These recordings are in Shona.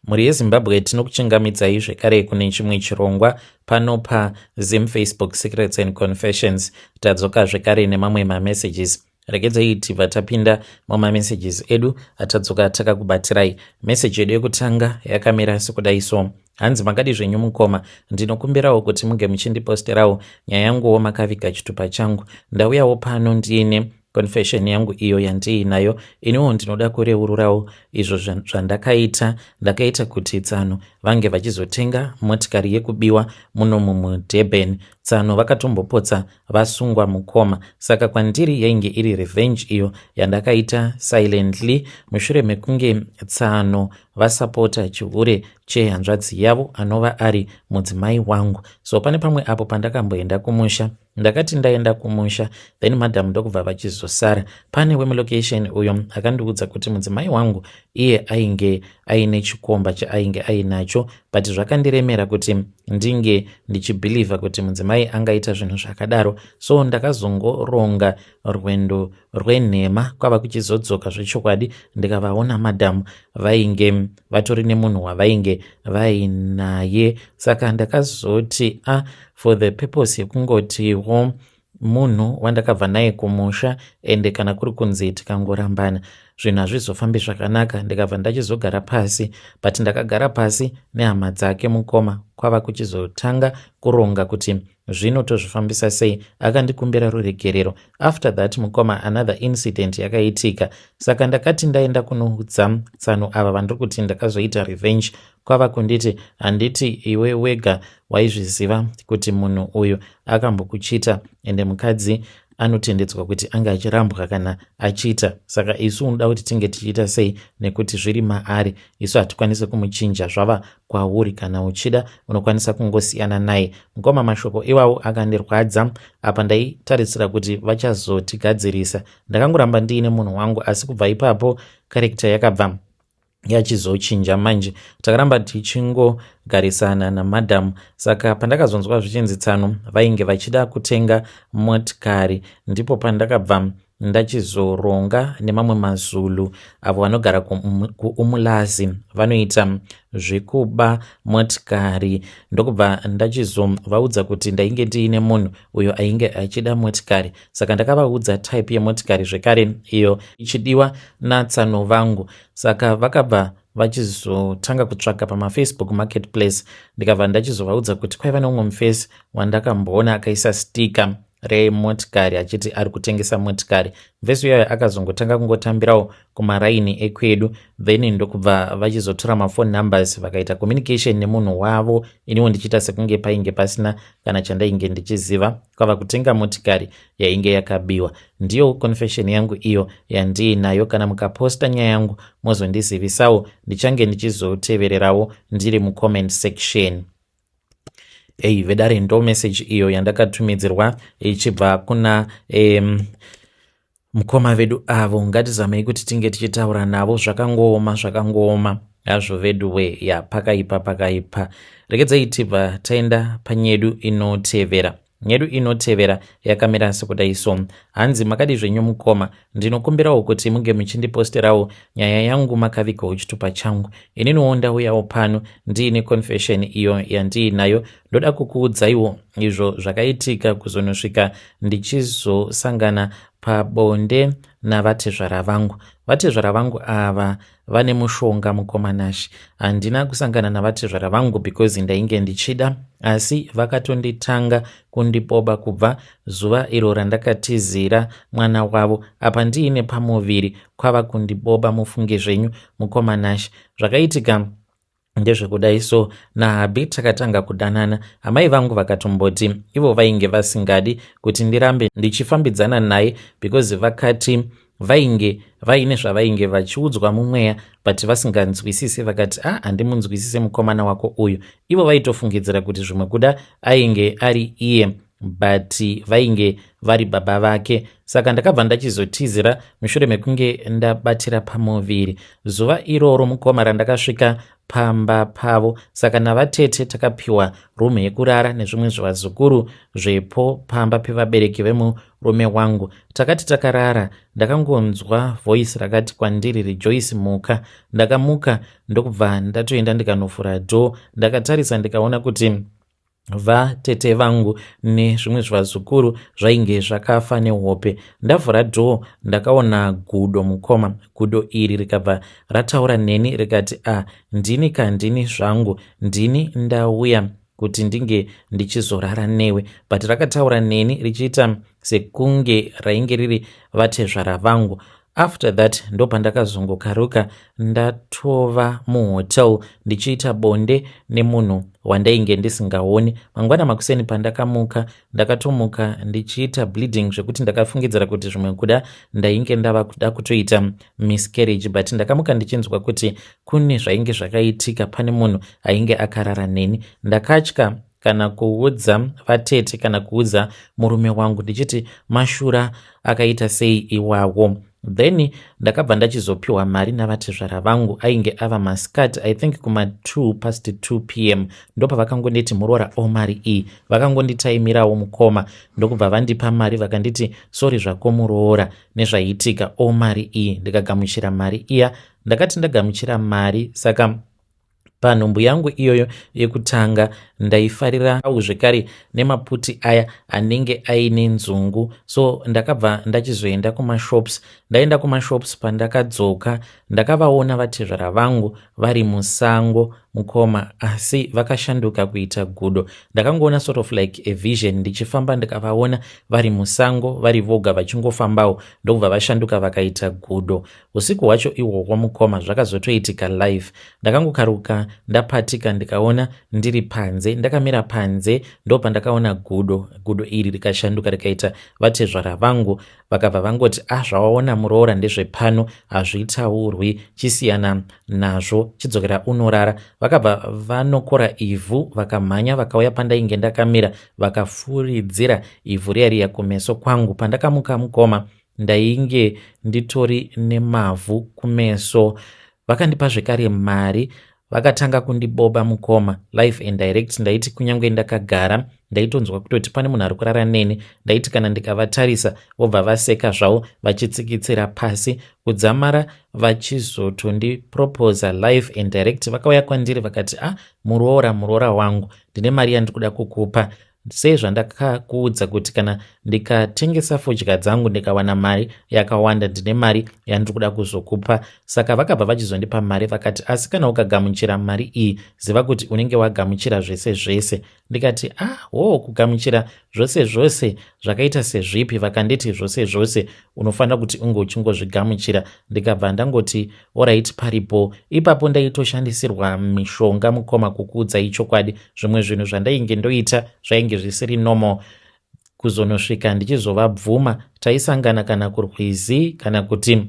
Mhuri yeZimbabwe, tinokuchingamidzai zvekare kune chimwe chirongwa pano paZim Facebook Secrets and Confessions. Tadzoka zvekare nemamwe mamessages. Regedzai tibva tapinda mumamessages edu atadzoka takakubatirai. Meseji yedu yekutanga yakamira sekudai so. Hanzi, "Makadi zvenyu mukoma? Ndinokumbirawo kuti muge muchindiposterawo nyaya yanguwo makaviga chitupa changu. Ndauyawo pano ndiine confession yangu iyo yandiinayo. Iniwo ndinoda kureururawo izvo zvandakaita. Ndakaita kuti tsano vange vachizotenga motikari yekubiwa munomu muDurban. Tsano vakatombopotsa vasungwa, mukoma. Saka kwandiri yainge iri revenge iyo yandakaita silently mushure mekunge tsano vasapota chihure chehanzvadzi yavo anova ari mudzimai wangu. So pane pamwe apo pandakamboenda kumusha. Ndakati ndaenda kumusha, then madam ndokubva vachizosara. Pane wemulocation uyo akandiudza kuti mudzimai wangu iye ainge aine chikomba chaainge ainacho, but zvakandiremera kuti ndinge ndichibhilivha kuti mudzimai angaita zvinhu zvakadaro. So ndakazongoronga rwendo rwenhema kwava kuchizodzoka zvechokwadi, ndikavaona madhamu vainge vatori nemunhu wavainge vainaye. Saka ndakazoti a for the purpose yekungotiwo munhu wandakabva naye kumusha, ende kana kuri kunzi tikangorambana zvinhu hazvizofambi zvakanaka, ndikabva ndachizogara pasi. But ndakagara pasi nehama dzake, mukoma, kwava kuchizotanga kuronga kuti zvino tozvifambisa sei. Akandikumbira ruregerero. After that, mukoma, another incident yakaitika. Saka ndakati ndaenda kunoudza tsano ava vandiri kuti ndakazoita revenge, kwava kunditi, 'Handiti iwe wega waizviziva kuti munhu uyu akambokuchita? Ende mukadzi anotendedzwa kuti ange achirambwa kana achiita. Saka isu unoda kuti tinge tichiita sei? Nekuti zviri maari, isu hatikwanisi kumuchinja. Zvava kwauri. Kana uchida unokwanisa kungosiyana naye.' Mukoma, mashoko iwawo akandirwadza. Apa ndaitarisira kuti vachazotigadzirisa. Ndakangoramba ndiine munhu wangu, asi kubva ipapo character yakabva yachizochinja. Manje takaramba tichingogarisana namadhamu. Saka pandakazonzwa zvichinzi tsano vainge vachida kutenga motikari, ndipo pandakabva ndachizoronga nemamwe maZulu avo vanogara kuUmlazi vanoita zvekuba motikari. Ndokubva ndachizovaudza kuti ndainge ndiine munhu uyo ainge achida motikari. Saka ndakavaudza type yemotikari zvekare iyo ichidiwa natsano vangu. Saka vakabva vachizotanga kutsvaga pamaFacebook Marketplace. Ndikabva ndachizovaudza kuti kwaiva neumwe mufesi wandakamboona akaisa sticker remotikari achiti ari kutengesa motikari. Mufesi uyayo akazongotanga kungotambirawo kumaraini ekwedu. Then ndokubva vachizotora maphone numbers, vakaita communication nemunhu wavo, iniwo ndichiita sekunge painge pasina kana chandainge ndichiziva, kwava kutenga motikari yainge yakabiwa. Ndiyo confession yangu iyo yandiinayo. Kana mukaposta nyaya yangu mozondizivisawo, ndichange ndichizotevererawo ndiri mucomment section." Ei vedare, ndo message iyo yandakatumidzirwa ichibva kuna mukoma vedu avo. Ngatizamei kuti tinge tichitaura navo. Zvakangooma, zvakangooma hazvo vedu we. Ya, pakaipa, pakaipa. Regedzai tibva taenda panyedu inotevera. Nyedu inotevera yakamira sekudai so. Hanzi, "Makadi zvenyu mukoma? Ndinokumbirawo kuti munge muchindiposterawo nyaya yangu makavigawo chitupa changu. Ininiwo ndauyawo pano ndiine confession iyo yandiinayo. Ndoda kukuudzaiwo izvo zvakaitika kuzonosvika ndichizosangana pabonde navatezvara vangu. Vatezvara vangu ava vane mushonga, mukoma Nashi. Handina kusangana navatezvara vangu because ndainge ndichida, asi vakatonditanga kundiboba kubva zuva iro randakatizira mwana wavo. Apa ndiine pamuviri, kwava kundiboba. Mufunge zvenyu, mukoma Nashi. Zvakaitika ndezvekudai so. Nahubby takatanga kudanana. Amai vangu vakatomboti ivo vainge vasingadi kuti ndirambe ndichifambidzana naye because vakati vainge vaine zvavainge vachiudzwa mumweya, but vasinganzwisisi. Vakati, 'A ah, handimunzwisise mukomana wako uyu.' Ivo vaitofungidzira kuti zvimwe kuda ainge ari iye. But vainge vari baba vake. Saka ndakabva ndachizotizira mushure mekunge ndabatira pamuviri zuva iroro, mukoma, randakasvika pamba pavo. Saka navatete takapiwa rumu yekurara nezvimwe zvivazukuru zvepo pamba pevabereki vemurume wangu. Takati takarara, ndakangonzwa voice rakati kwandiri, "Rejoice, muka." Ndakamuka ndokubva ndatoenda ndikanovhura door. Ndakatarisa ndikaona kuti vatete vangu nezvimwe zvivazukuru zvainge zvakafa nehope. Ndavhura door, ndakaona gudo, mukoma. Gudo iri rikabva rataura neni rikati, "A ah, ndini ka, ndini zvangu, ndini ndauya kuti ndinge ndichizorara newe." But rakataura neni richiita sekunge rainge riri vatezvara vangu. After that ndopandakazongokaruka ndatova muhotel ndichiita bonde nemunhu wandainge ndisingaoni. Mangwana makuseni pandakamuka, ndakatomuka ndichiita bleeding zvekuti ndakafungidzira kuti zvimwe kuda ndainge ndava kuda kutoita miscarriage, but ndakamuka ndichinzwa kuti kune zvainge zvakaitika, pane munhu ainge akarara neni. Ndakatya kana kuudza vatete kana kuudza murume wangu ndichiti mashura akaita sei iwawo. Then ndakabva ndachizopiwa mari navatezvara vangu. Ainge ava masikati, I think kuma2 past 2 p.m., ndopavakangonditi, "Muroora, o mari iyi." Vakangonditaimirawo, mukoma, ndokubva vandipa mari. Vakanditi, "Sorry zvako muroora nezvaiitika, o mari iyi." Ndikagamuchira mari iya. Ndakati ndagamuchira mari, saka panhumbu yangu iyoyo yekutanga ndaifarira au zvekare nemaputi aya anenge aine nzungu. So ndakabva ndachizoenda kumashops. Ndaenda kumashops, pandakadzoka ndakavaona vatezvara vangu vari musango, mukoma, asi vakashanduka kuita gudo. Ndakangoona sort of like a vision ndichifamba, ndikavaona vari musango vari voga vachingofambawo, ndokubva vashanduka vakaita gudo. Usiku hwacho ihwohwo, mukoma, zvakazotoitika live. Ndakangokaruka ndapatika, ndikaona ndiri panze, ndakamira panze. Ndopandakaona gudo. Gudo iri rikashanduka rikaita vatezvara vangu. Vakabva vangoti, "A ah, zvawaona muroora ndezvepano, hazvitaurwi, chisiyana nazvo, chidzokera unorara." Vakabva vanokora ivhu, vakamhanya vakauya pandainge ndakamira, vakafuridzira ivhu riya riya kumeso kwangu. Pandakamuka, mukoma, ndainge nditori nemavhu kumeso. Vakandipa zvekare mari, vakatanga kundiboba, mukoma, live and direct. Ndaiti kunyange ndakagara ndaitonzwa kutoti pane munhu ari kurara neni. Ndaiti kana ndikavatarisa vobva vaseka zvavo vachitsikitsira pasi kudzamara vachizotondiproposa live and direct. Vakauya kwandiri vakati, "A ah, muroora, muroora wangu, ndine mari yandiri kuda kukupa. Sezvandakakuudza kuti kana ndikatengesa fodya dzangu ndikawana mari yakawanda, ndine mari yandiri kuda kuzokupa." Saka vakabva vachizondipa mari. Vakati, "Asi kana ukagamuchira mari iyi, ziva kuti unenge wagamuchira zvese zvese." Ndikati, "Ah, wo kugamuchira zvose zvose zvakaita sezvipi?" Vakanditi, "Zvose zvose unofanira kuti unge uchingozvigamuchira." Ndikabva ndangoti, "Alright, paripo." Ipapo ndaitoshandisirwa mishonga, mukoma. Kukuudzai chokwadi, zvimwe zvinhu zvandainge ndoita zvainge zvisiri normal. Kuzonosvika ndichizovabvuma, taisangana kana kurwizi kana kuti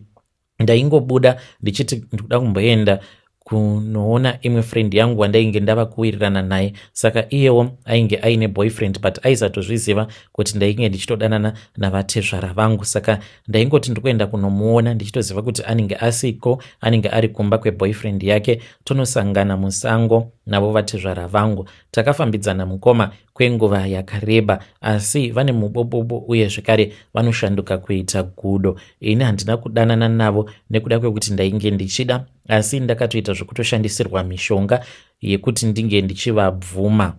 ndaingobuda ndichiti ndikuda kumboenda kunoona imwe friend yangu wandainge ndava kuwirirana naye. Saka iyewo ainge aine boyfriend, but aisatozviziva kuti ndainge ndichitodanana navatezvara vangu. Saka ndaingoti ndikuenda kunomuona ndichitoziva kuti anenge asiko, anenge ari kumba kweboyfriend yake. Tonosangana musango navo vatezvara vangu. Takafambidzana, mukoma, kwenguva yakareba, asi vane mubobobo uye zvekare vanoshanduka kuita gudo. Ini handina kudanana navo nekuda kwekuti ndainge ndichida, asi ndakatoita zvekutoshandisirwa mishonga yekuti ndinge ndichivabvuma.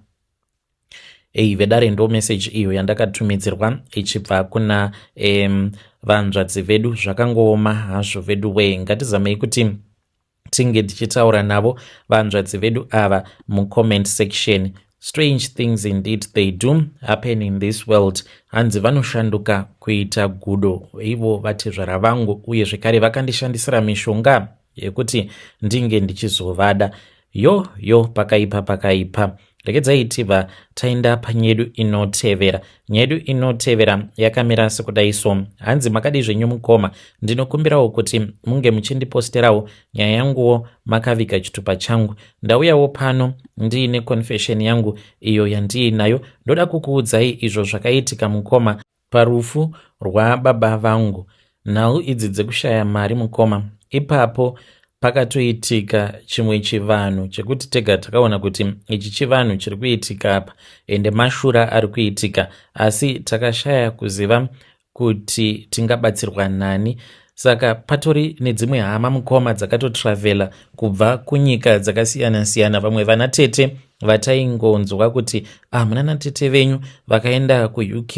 Ei vedare, ndo meseji iyo yandakatumidzirwa ichibva kuna vanzvadzi vedu. Zvakangooma hazvo vedu wee. Ngatizamei kuti tinge tichitaura navo vanzvadzi vedu ava mucomment section. Strange things indeed, they do happen in this world. Hanzi vanoshanduka kuita gudo ivo vatezvara vangu, uye zvekare vakandishandisira mishonga yekuti ndinge ndichizovada. Yo yo, pakaipa, pakaipa. Regedzai tibva taenda panyedu inotevera. Nyedu inotevera yakamira sekudai so. Hanzi makadii zvenyu mukoma, ndinokumbirawo kuti munge muchindiposterawo nyaya yanguwo makaviga chitupa changu. Ndauyawo pano ndiine confession yangu iyo yandiinayo. Ndoda kukuudzai izvo zvakaitika mukoma parufu rwababa vangu. Nhau idzi dzekushaya mari mukoma, ipapo pakatoitika chimwe chivanhu chekuti tega takaona kuti ichi chivanhu chiri kuitika apa ende mashura ari kuitika, asi takashaya kuziva kuti tingabatsirwa nani. Saka patori nedzimwe hama mukoma dzakatotravela kubva kunyika dzakasiyana siyana, vamwe vana tete vataingonzwa kuti ah, munana tete venyu vakaenda kuUK,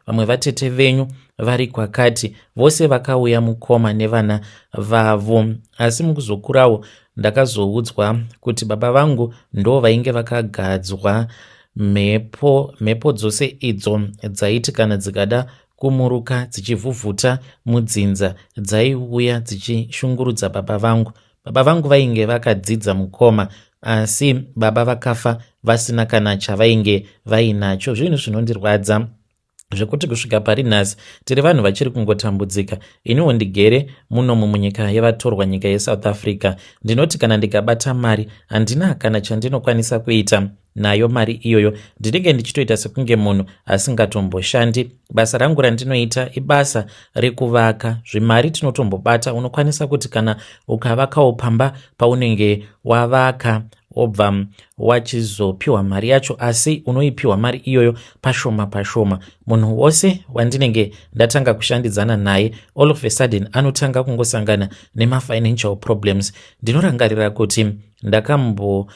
vamwe vatete venyu vari kwakati, vose vakauya mukoma nevana vavo. Asi mukuzokurawo ndakazoudzwa kuti baba vangu ndo vainge vakagadzwa mhepo, mhepo dzose idzo dzaiti kana dzikada kumuruka dzichivhuvhuta mudzinza dzaiuya dzichishungurudza baba vangu. Baba vangu vainge vakadzidza mukoma, asi baba vakafa vasina kana chavainge vainacho. Zvinhu zvinondirwadza zvekuti kusvika pari nhasi tiri vanhu vachiri kungotambudzika. Iniwo ndigere munomu munyika yevatorwa, nyika yeSouth Africa. Ndinoti kana ndikabata mari handina kana chandinokwanisa kuita nayo mari iyoyo. Ndinenge ndichitoita sekunge munhu asingatomboshandi. Basa rangu randinoita ibasa rekuvaka. Zvimari tinotombobata, unokwanisa kuti kana ukavakawo pamba paunenge wavaka wobva wachizopiwa mari yacho, asi unoipiwa mari iyoyo pashoma pashoma. Munhu wose wandinenge ndatanga kushandidzana naye all of a sudden anotanga kungosangana nemafinancial problems. Ndinorangarira kuti ndakambo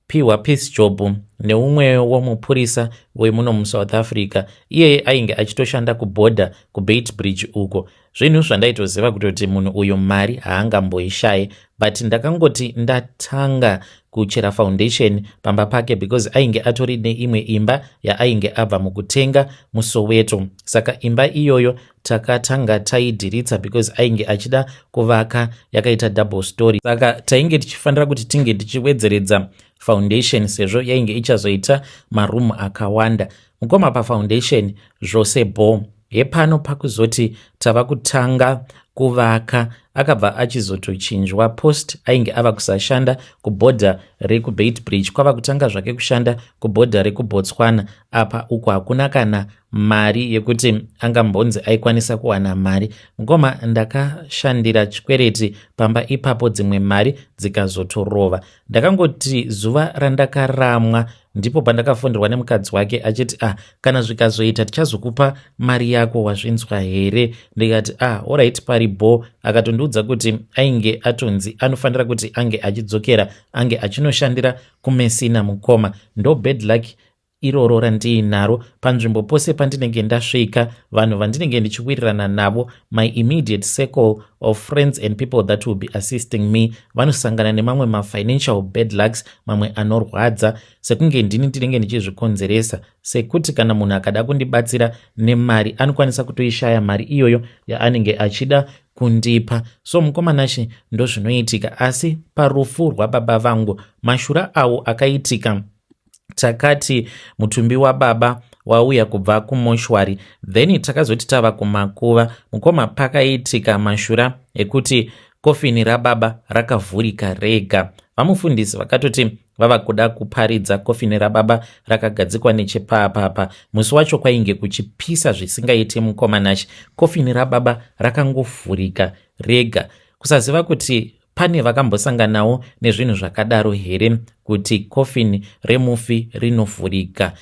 piwa peace job neumwe womupurisa wemuno muSouth Africa. Iyeye ainge achitoshanda kubhodha kuBeitbridge uko. Zvinhu zvandaitoziva kutoti munhu uyu mari haangamboishaye, but ndakangoti ndatanga kuchera foundation pamba pake because ainge atori neimwe imba yaainge abva mukutenga muSoweto. Saka imba iyoyo takatanga taidhiritsa because ainge achida kuvaka yakaita double story, saka tainge tichifanira kuti tinge tichiwedzeredza foundation sezvo yainge ichazoita marumu akawanda. Mukoma, pafoundation zvose bho hepano, pakuzoti tava kutanga kuvaka akabva achizotochinjwa post. Ainge ava kusashanda kubhodha rekuBeitbridge, kwava kutanga zvake kushanda kubhodha rekuBotswana. Apa uku hakuna kana mari yekuti angambonzi aikwanisa kuwana mari. Mukoma, ndakashandira chikwereti pamba ipapo, dzimwe mari dzikazotorova. Ndakangoti zuva randakaramwa ndipo pandakafonderwa nemukadzi wake achiti, "Ah, kana zvikazoita tichazokupa mari yako, wazvinzwa here?" Ndikati, "Ah, alright, pari bho." Akatondiudza kuti ainge atonzi anofanira kuti ange achidzokera ange achinoshandira kuMessina. Mukoma, ndo bad luck iroro randiinaro. Panzvimbo pose pandinenge ndasvika, vanhu vandinenge ndichiwirirana navo, my immediate circle of friends and people that will be assisting me, vanosangana nemamwe mafinancial bad lucks, mamwe anorwadza, sekunge ndini ndinenge ndichizvikonzeresa, sekuti kana munhu akada kundibatsira nemari anokwanisa kutoishaya mari iyoyo yaanenge achida kundipa. So mukoma Nashe, ndozvinoitika. Asi parufu rwababa vangu, mashura awo akaitika, takati mutumbi wababa wauya kubva kumoshwari, then takazoti tava kumakuva, mukoma, pakaitika mashura ekuti kofini rababa rakavhurika rega. Vamufundisi vakatoti vava kuda kuparidza, kofini rababa rakagadzikwa nechepapapa. Musi wacho kwainge kuchipisa zvisingaiti. Mukoma Nashe, kofini rababa rakangovhurika rega. Kusaziva kuti pane vakambosanganawo nezvinhu zvakadaro here, kuti kofini remufi rinovhurika.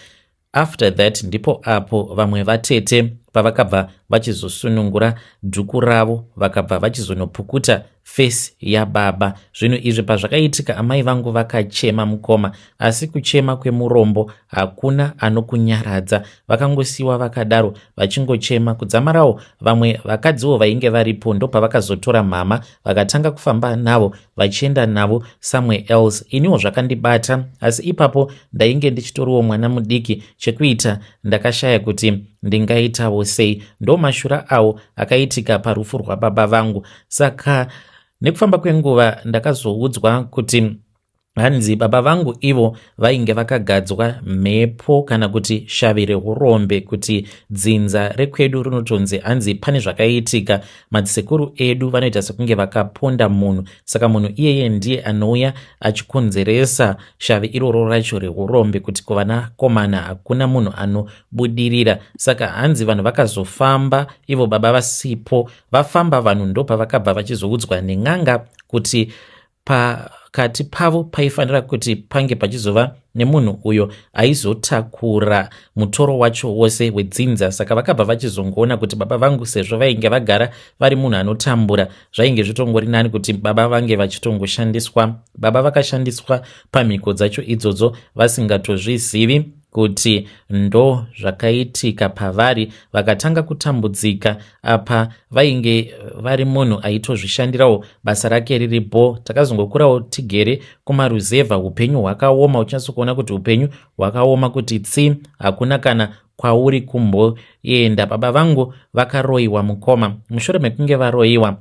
After that ndipo apo vamwe vatete pavakabva vachizosunungura dhuku ravo, vakabva vachizonopukuta face yababa. Zvinhu izvi pazvakaitika, amai vangu vakachema mukoma, asi kuchema kwemurombo hakuna anokunyaradza. Vakangosiyiwa vakadaro vachingochema kudzamarawo vamwe vakadziwo vainge varipo ndopavakazotora mama, vakatanga kufamba navo vachienda navo somewhere else. Iniwo zvakandibata, asi ipapo ndainge ndichitoriwo mwana mudiki, chekuita ndakashaya kuti ndingaitawo sei. Ndo mashura awo akaitika parufu rwababa vangu. Saka nekufamba kwenguva ndakazoudzwa kuti Hanzi baba vangu ivo vainge vakagadzwa mhepo kana kuti shavi rehurombe, kuti dzinza rekwedu rinotonzi hanzi pane zvakaitika, madzisekuru edu vanoita sekunge vakaponda munhu, saka munhu iyeye ndiye anouya achikonzeresa shavi iroro racho rehurombe, kuti kuvanakomana hakuna munhu anobudirira. Saka hanzi vanhu vakazofamba ivo baba vasipo, vafamba vanhu ndopavakabva vachizoudzwa nen'anga kuti pakati pavo paifanira kuti pange pachizova nemunhu uyo aizotakura mutoro wacho wose wedzinza. Saka vakabva vachizongoona kuti baba vangu, sezvo vainge vagara vari munhu anotambura, zvainge zvitongori nani kuti baba vange vachitongoshandiswa. Baba vakashandiswa pamhiko dzacho idzodzo vasingatozvizivi kuti ndo zvakaitika pavari. Vakatanga kutambudzika. Apa vainge vari munhu aitozvishandirawo, basa rake riri bho. Takazongokurawo tigere kumaruzevha, upenyu hwakaoma, uchinyatsokuona kuti upenyu hwakaoma kuti tsi, hakuna kana kwauri kumboenda. Baba vangu vakaroyiwa, mukoma. Mushure mekunge varoyiwa,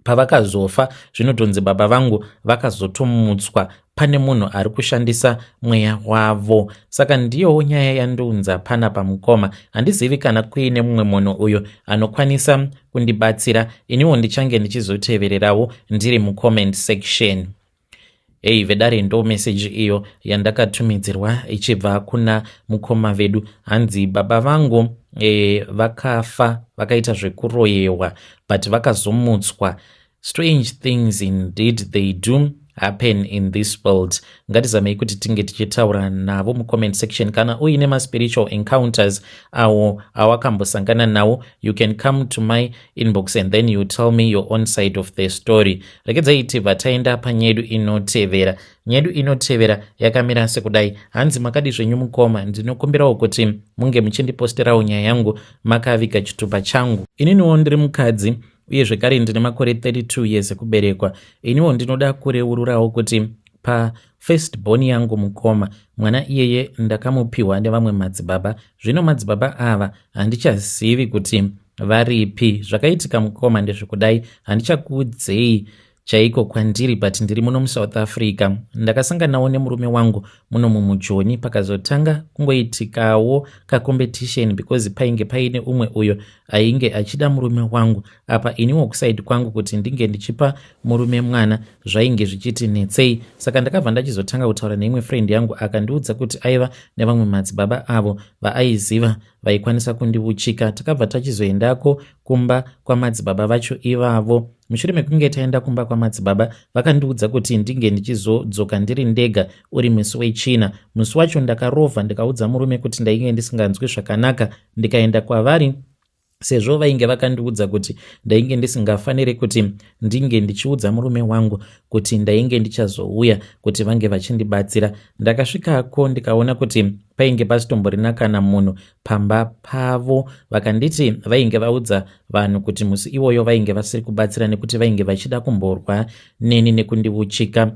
pavakazofa, zvinotonzi baba vangu vakazotomutswa pane munhu ari kushandisa mweya wavo. Saka ndiyowo nyaya yandiunza panapa, mukoma. Handizivi kana kuine mumwe munhu uyo anokwanisa kundibatsira. Iniwo ndichange ndichizotevererawo ndiri mucomment section. Ei vedare, ndo meseji iyo yandakatumidzirwa ichibva kuna mukoma vedu. Hanzi baba vangu vakafa vakaita zvekuroyewa, but vakazomutswa. Strange things indeed, they do happen in this world. Ngatizamei kuti tinge tichitaura navo mucomment section. Kana uine maspiritual encounters awo awakambosangana nawo, you can come to my inbox and then you tell me your own side of the story. Regedzai tibva taenda panyedu inotevera. Nyedu inotevera yakamira sekudai. Hanzi, "Makadi zvenyu mukoma? Ndinokumbirawo kuti munge muchindiposterawo nyaya yangu makaviga chitupa changu. Ininiwo ndiri mukadzi uye zvekare ndine makore 32 years ekuberekwa. Iniwo ndinoda kureururawo kuti pafirst born yangu, mukoma, mwana iyeye ndakamupiwa nevamwe madzibaba. Zvino madzibaba ava handichazivi kuti varipi. Zvakaitika, mukoma, ndezvekudai. Handichakuudzei chaiko kwandiri, but ndiri muno muSouth Africa. Ndakasanganawo nemurume wangu muno mumujoni. Pakazotanga kungoitikawo kacompetition because painge paine umwe uyo ainge achida murume wangu. Apa iniwo kuside kwangu kuti ndinge ndichipa murume mwana zvainge zvichiti netsei. Saka ndakabva ndachizotanga kutaura neimwe friend yangu, akandiudza kuti aiva nevamwe madzibaba avo vaaiziva vaikwanisa kundiuchika. Takabva tachizoendako kumba kwamadzibaba vacho ivavo. Mushure mekunge taenda kumba kwamadzibaba, vakandiudza kuti ndinge ndichizodzoka ndiri ndega uri musi weChina. Musi wacho ndakarovha ndikaudza murume kuti ndainge ndisinganzwi zvakanaka, ndikaenda kwavari, sezvo vainge vakandiudza kuti ndainge ndisingafaniri kuti ndinge ndichiudza murume wangu kuti ndainge ndichazouya kuti vange vachindibatsira. Ndakasvikako ndikaona kuti painge pasitomborina kana munhu pamba pavo. Vakanditi vainge vaudza vanhu kuti musi iwoyo vainge vasiri kubatsira nekuti vainge vachida kumborwa neni nekundiuchika.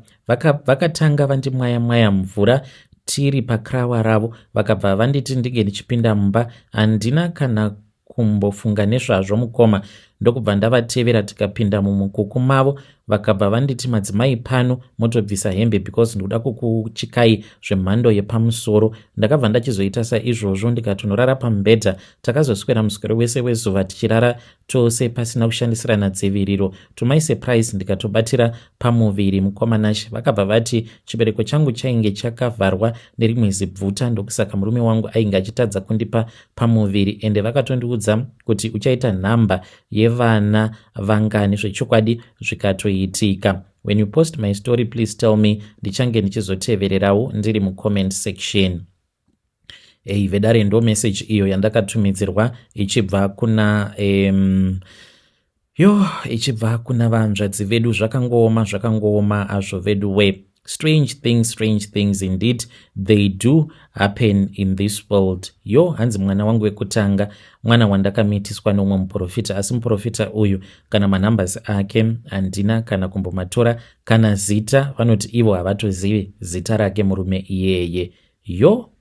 Vakatanga vandimwaya mwaya mvura tiri pakrawa ravo, vakabva vanditi ndinge ndichipinda mumba. Handina kana kumbofunga nezvazvo, mukoma, ndokubva ndavatevera tikapinda mumukuku mavo. Vakabva vanditi, 'Madzimai, pano motobvisa hembe because ndikuda kukuchikai zvemhando yepamusoro.' Ndakabva ndachizoita saizvozvo, ndikatonorara pamubhedha. Takazoswera muswero wese wezuva tichirara tose pasina kushandisirana dziviriro. To my surprise, ndikatobatira pamuviri, mukoma Nashe. Vakabva vati chibereko changu chainge chakavharwa nerimwe zibvuta, ndokusaka murume wangu ainge achitadza kundipa pamuviri. Ende vakatondiudza kuti uchaita nhamba yevana vangani. Zvechokwadi zvikatoitika. When you post my story, please tell me. Ndichange ndichizotevererawo ndiri mucomment section." Ei vedare, ndo message iyo yandakatumidzirwa ichibva kuna yo ichibva kuna vanzvadzi vedu. Zvakangooma, zvakangooma azvo vedu we. Strange things, strange things indeed, they do happen in this world. Yo, hanzi, "Mwana wangu wekutanga mwana wandakamitiswa neumwe muprofita, asi muprofita uyu kana manumbers ake handina kana kumbomatora, kana zita vanoti ivo havatozivi zita rake murume iyeye." Yo.